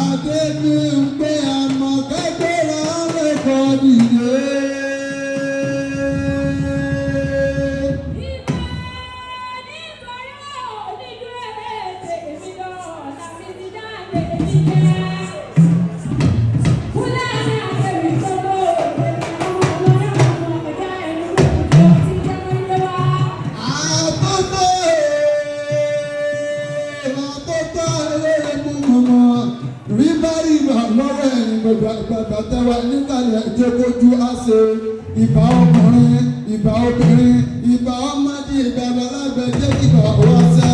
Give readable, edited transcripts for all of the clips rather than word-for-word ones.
Adébímpé Àmọ̀kẹ́gbẹ́ra lẹ́kọ̀ọ́ dìde. Àtọ́tọ́ àtọ́tọ́ eléré mú mọ́mọ́ rí bá ìgbà lọ́wọ́ ẹ̀yìn gbogbo àgbàgbà tẹ́wà níkàlẹ̀ ìjókòjú àṣẹ ìbà ọkùnrin ìbà obìnrin ìbà ọmọdé ìbà balábẹ́ jẹ́ kíkọ́ wá sẹ́.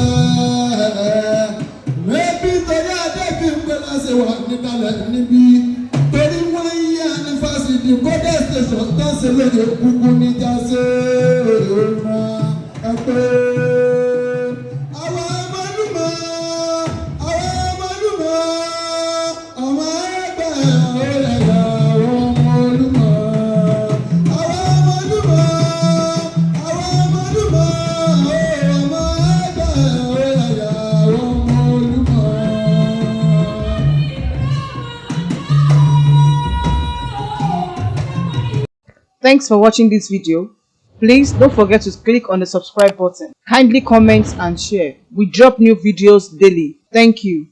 Mẹ́bí torí Adébímpé láṣẹ wà níkàlẹ̀ níbí torí wọ́n ń yí anifásitì kódé station tó ṣe lóye kúkú níjà ṣe é mọ́ ẹ pé àwọn ọmọlúmọ àwọn ọmọlúmọ ọmọ ẹgbẹ́ òrẹ́lẹ̀ àwọn ọmọlúmọ àwọn ọmọlúmọ àwọn ọmọlúmọ ọmọ ẹgbẹ́ òrẹ́lẹ̀ àwọn ọmọlúmọ. Thanks for watching this video. Please don't forget to click on the subscribe button. Kindly comment and share. We drop new videos daily. Thank you.